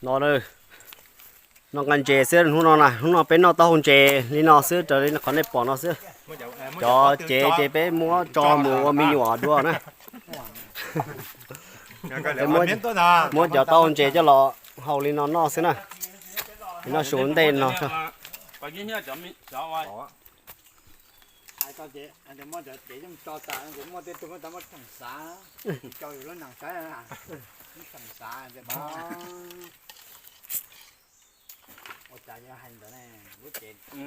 No, noj nqaij ntses xwb hnub no na, hnub no peb noj taub hau ntses li no xwb raws li qhov nej pom no xwb. Cov cev ces peb muab tso mus ua me nyuam dua na. Muab cov taub hau ntses coj los hau li no noj xwb na. Noj su ntej no.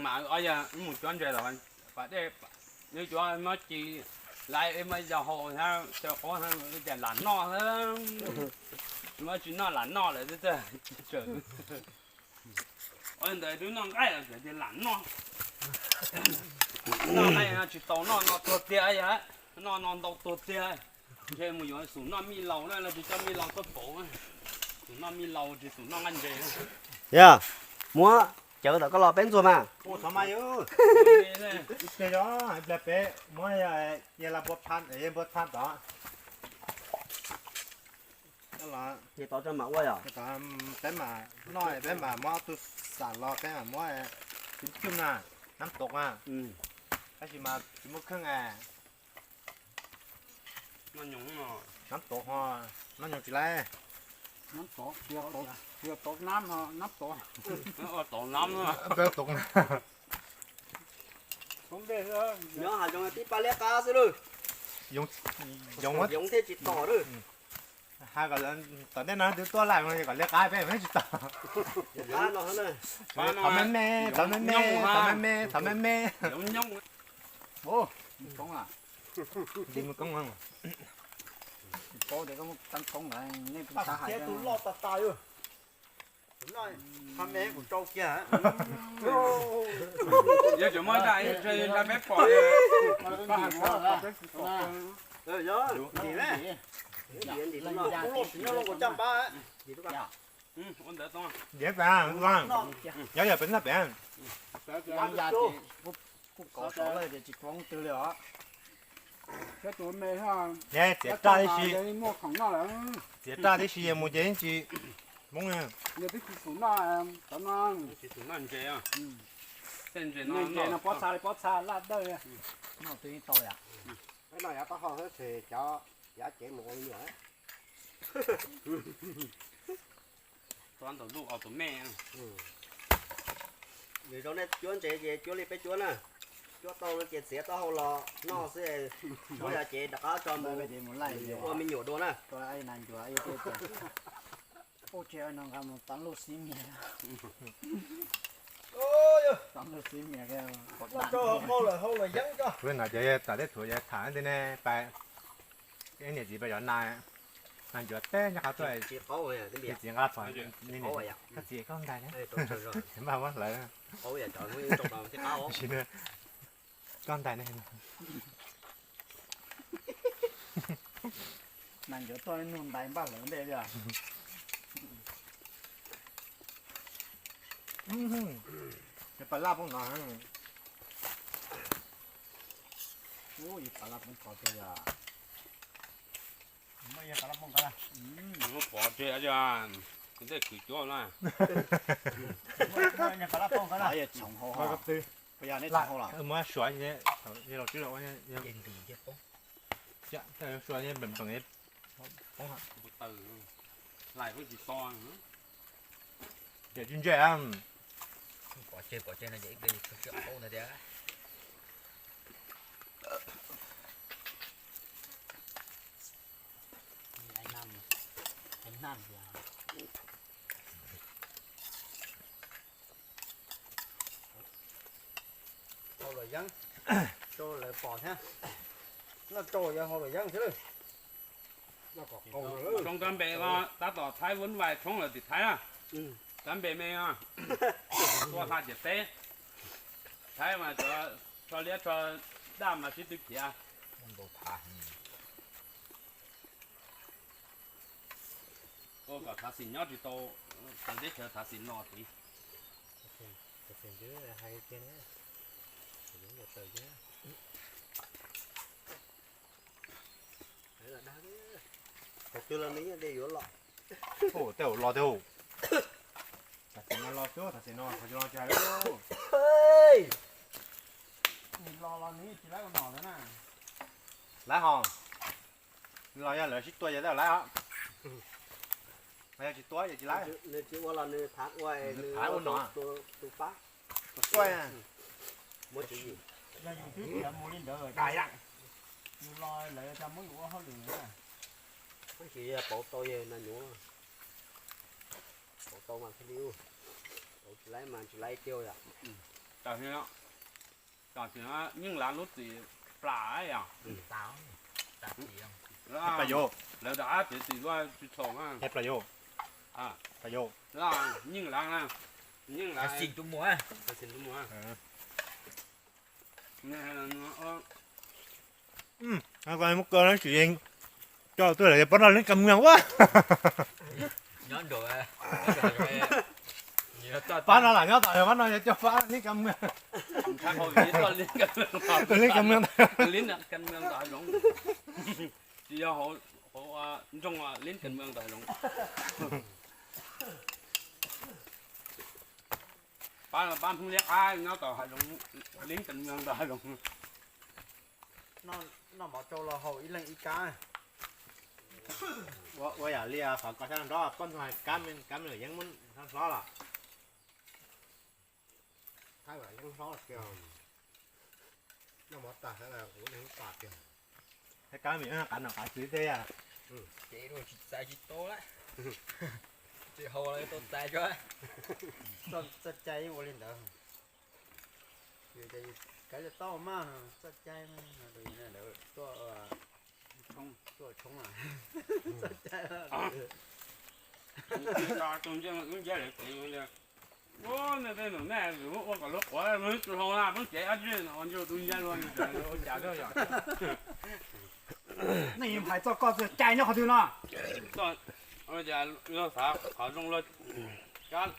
Mas mus cuab ntses los pas dej, cuab muab ci laiv muab yog hau thiab, caw qaub thiab, cas lam noj, muab tsis noj lam noj lawm. Ua ntawd twb noj nqaij los tias lam noj. Noj nqaij no tsis tau, noj no tuag tiag, noj no ntau tuag tiag. Ntshe mus yuav xum noj mij laus na, los tsis coj mij laus tuaj pauv. Xum noj mij laus tsis xum noj nqaij ntses. Yog, muab cawv tom koj los peb ntxuag mas. Ua txhob mas yus. Ib pliag yog, ib pliag peb muab yog la npua pha, npua pha tod. Ces tod tso mam ua yom. Peb mam noj, peb mam muab ob tug xam los, peb mam muab cub cub na, nab tod na. Tab sis mas tsis muaj kheej. Nab tod ho, nab nyoos tsis laib. Tod nab, nab tod. Nyob hav zoov tib pab liab qab xwb lauj. Yoov thiaj tsis tom lauj. Hais kom tom ntej no twb tuaj lawm, kom liab qab peb tsis tom. Thov me me, thov me me, thov me me, thov me me. Mus koob, mus koob. Paub tias koj mus teb koob lawm, nej tus loj tas tas. Yog tseem muaj ntsa, ntsa peb pom. Nyob yog peb noj pem. Kuj kov sov lawm ces tsis poob twg li os. Txiav raj tib si, txiav raj tib si mus ces yeej tsis poob. Yog twb tsis xum noj, cov no tsis xum noj ntses. Tej ntses no pob txha li pob txha laj dawj. Noj twb yeej tau yom. Peb noj yav taub hau xwb ces cov yav cev mus ua me nyuam. Ntaus ntuj ua tus me. Nws zoo nej cuab ntses ces cuab li peb cuab na. Cuab tau no ces txiav taub hau los noj xwb. Muab yog cev rov qab tso mus ua me nyuam dua na. Ua ces no ces tam tej thaum tham ntej ne, pais niam txiv pais cov na, na ncuav teb nyob qhov tuaj, txiv nqa phom, koj txiv koj ntais na, npaj muab hlawv. Koj ntais na. Nas ncuav tuaj nug ntais npaj hlawv ntej li. Pab laj poob no. Ub, yus pab laj poob qhov twg yog? Muab pov tseg, tej kwv cuab na. Muab suav, suav nplees nplees poob. Lais kuj tsis to. Ces tsis ntse. Pov tseg, pov tseg no ces ib pliag tsis paub ntag tiag. Hau luam yeeb rau lawv pom thiab. Noj rau yog hau luam yeeb thiab lawm. Rau kab npe tab tom Thaib vuab vais tshoob lawm tim Thaib na. Kab npe me, tuaj hla ciam teb. Thaib mas tso liab tso daj mas sib tw khiav. Ua kom thav xim nyob tsis tau, txawv teb chaws thav xim no tid. Qhov twg los nws yeej de yuav los. Tej zaum los tej zaum Los xwb, tam sim no qhov tsis los tsis hais. Nws los los nws tsis laib ua nom ntawd na. Laib hos, los yog lawv sib tua ces laib os. Yog tsis tua ces tsis laib. Nws tsis ua los nws thav ua, nws thav ua nom. Tus pab, tus tuaj. Muaj tswv yim. Yog yus twb tias mus li ntawd, yus los lawv cas muab yus ua hauj lwm na. Tab sis yog pauv tau yog na nyuv, pauv tau mas thiaj li, pauv tsis laib mas tsis laib kiag yom. Tam sim no, tam sim no Yeej Lav lub txim plam yom. Lawv rov qab txiav txim dua tsis txhaum na. Yeej Lav, Yeej Lav, Yeej Lav. Muab kaw no tsis yeej, coj tuaj lawm pab no leej kas mws ua. Pab no lam nyob tom pab no yog coj pab leej kas mws. Leej kas mws, tsis yog hauv nroog, leej kas mws ntawm zoov. Pab, pab Hmoob liab qab nyob tom hav zoov, leej kas mws ntawm hav zoov. Noj mov tsau los haus ib leeg ib kab. Ua yam li qhov koj xyab nrov koj ntxog kab me, kab me lawm yeeb muab hlob los. Thaib yeeb hlob kiag, noj mov tag kuv yeeb pam kiag. Thaib kab me qav nom qav txwv tej yam. Ces tsis txais tsis tau lawm, tsis haus los tau txais tso. Txoj cai yeej ua li ntawd. Kav liam tau mas txoj cai, tuaj, tuaj tshoob, txoj cai. Tus ntsej muag tub nceb lawv cev li, nej tej num nej ua kom luag quav tsis hau na, peb cev dab tsi no ua tus nceb luag ua cas thiab yom. Nej hais txoj koj txoj cai nyob qhov twg no? Yog xav qhov zoo luag,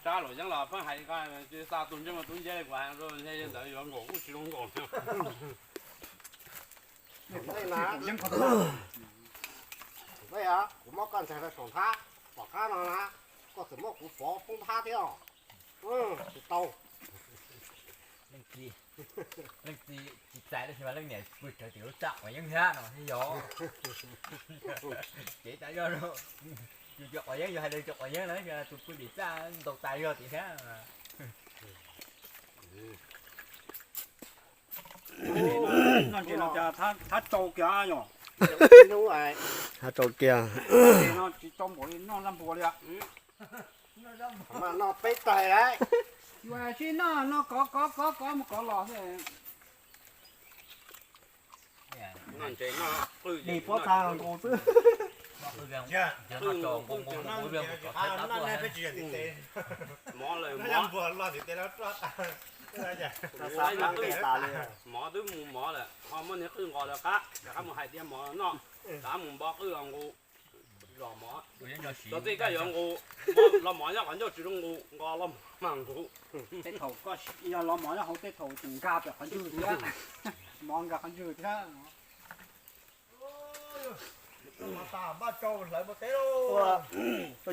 tsab luam yeeb los pheej hais ko, tsis xa tus ntsej muag tub nceb li kuv hais ntawd yuav nkaum kuj tsis zoo nkaum. Kuv muab koj ntxaig rau saum nthab, tom qab no na, koj txawm muab kuv fov poob nthab thiab. Tsis tau. Leej txiv, leej txiv tsis txais tab sis mas leej niam pw rawv tim lub txaj quav yeeb thiab no thiab yog. Ces tas yog, yus cov quav yeeb, yus hais tias cov quav yeeb na, tus pw tim txaj ntaus tais yog tim thiab. Noj ntses no cas thab tsau kiag yom. Thab tsau kiag. Ntses no tsis tsau npaum li noj zaj npua li. Mas noj peb taig lawm. Yuav tsis noj no kov kov kov kov mus kov los xwb. Noj ntses noj qwj, dim pob txha nkaus xwb. Mov lawm mov, mov twb mus mov lawm ho muaj niag qwj nqos lawm qab, rov qab mus hais tias mov noj, rov qab mus npo qwj los nqus los mov. Cov tij kaj yuav nqus los mov nyob qhov ncauj tsis zoo nqus, nqos los mov mas nqus. Tej thaum koj yog los mov nyob hauv tej thaum tseem nkag pem qhov ntswg thiab, mov nkag qhov ntswg thiab. Tuaj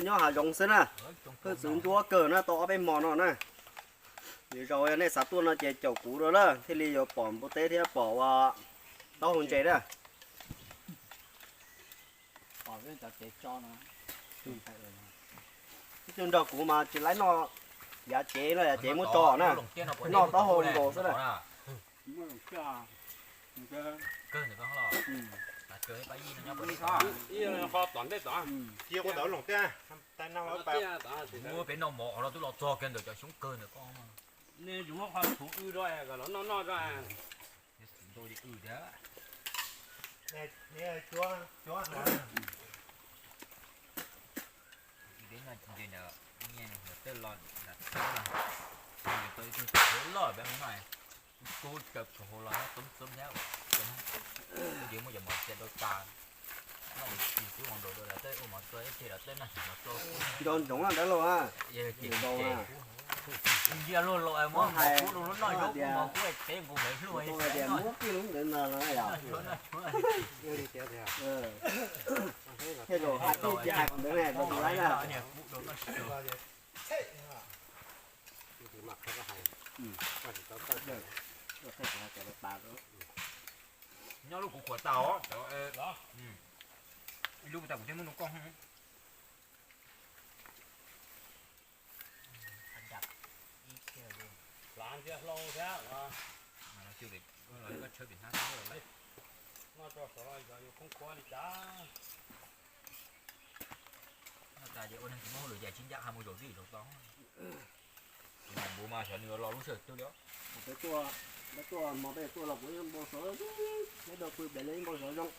nyob hav zoov xwb na, pheej txwv ncuab kawg na, tau ob peb hmo no na. Yog zaus yog nej xav tuaj no ces caum kuv dua lawm thiaj li yuav pom npua teb thiab pom ua taub hau ntses na. Ib tug nrog kuv mas tsis laib noj yav cev no, yav cev muab tso na, noj taub hau nkaus xwb na. Cia ua ntawd loos tiag, tais no peb noj mov qhov no twb los txog kiag ntawm cov xyoob kawg ntawm koj. Nej tsis muab qhov txhuv wb rau kom los noj noj rau. Cuab, cuab no. Ib teb no ntses ntawd, nyiaj no tej los lam txob na. Yus tau ib tug txhuv loj peb no, kub caw txhuv hauv los nyob txob txob thiab. Kuv yeej muaj cov mov txias rau tas, noj ua tsis tub mov nkaus rau lawv tej ua mov txua ib txhia lawv tej noj mov txua. Nco ntsoov na dab laug na. Ntsia luag los muab mov kub rau lub noj zaub kub mov kub peb nqus lawv hlub tias muab kij lub ntawd ntag no yom. Thiaj zaum hais tij tsis hais qhov ntawd ne, tus tus laib na. Nyob lub kuv qhuav tau os, cov, ib lub tas kuv thiaj muab rau koj. Noj tas ces ua neeg tsis muaj hauj lwm ces tsis ncaj qha mus zaum tij zaum to. Ces nws npau mas xyov nws yuav los lub sij hawm twg li os. Peb tuaj, peb tuaj hmo peb tuaj los kuv ib npau suav, peb dua pw pem li ib npau suav zoo.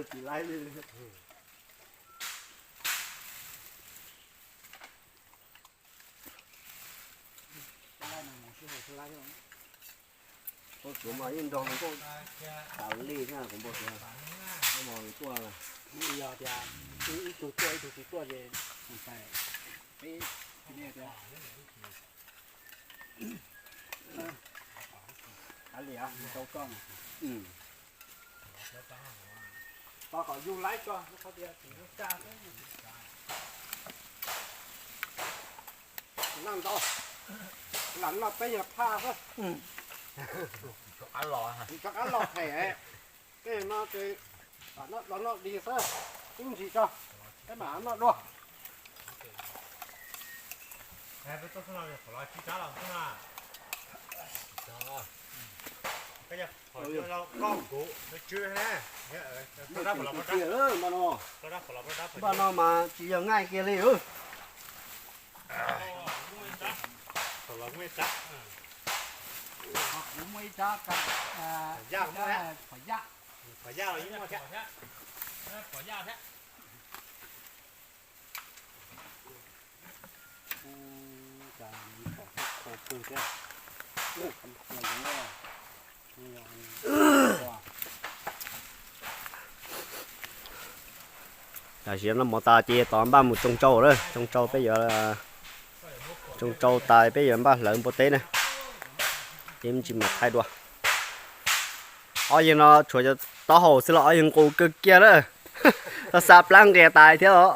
Tsis laib li. Koj suav mas yeej nrog nkauj tas li thiab kuv npau suav. Koj mas tuaj, yog tias ib tug tuaj ib tug tsis tuaj ces peb, peb, tas li tau koj. Tos kom yus laib tso, qhov tias tsis yog tsa xwb. Noj ntau, lam noj peb yog phaj xwb. Tsis tso qab los phem. Tej no ces los noj dig xwb, ib ntsis tso, peb mam noj dua. Npaj no mas tsis yog nqaij kiag li. Kuv muaj ib rab, phom yaj, phom yaj. Tam sim no mov tas ces tos npaj mus tsoo tsau lawm, tsoo tsau peb yuav, tsoo tsau tas peb yuav npaj hlawv npua teb na. Ces tsis mam thaij dua. Ob yawg no tshuav cov taub hau xwb los ob yawg nqus kawg kiag lawm. Tau xa plab nqias tas thiab os.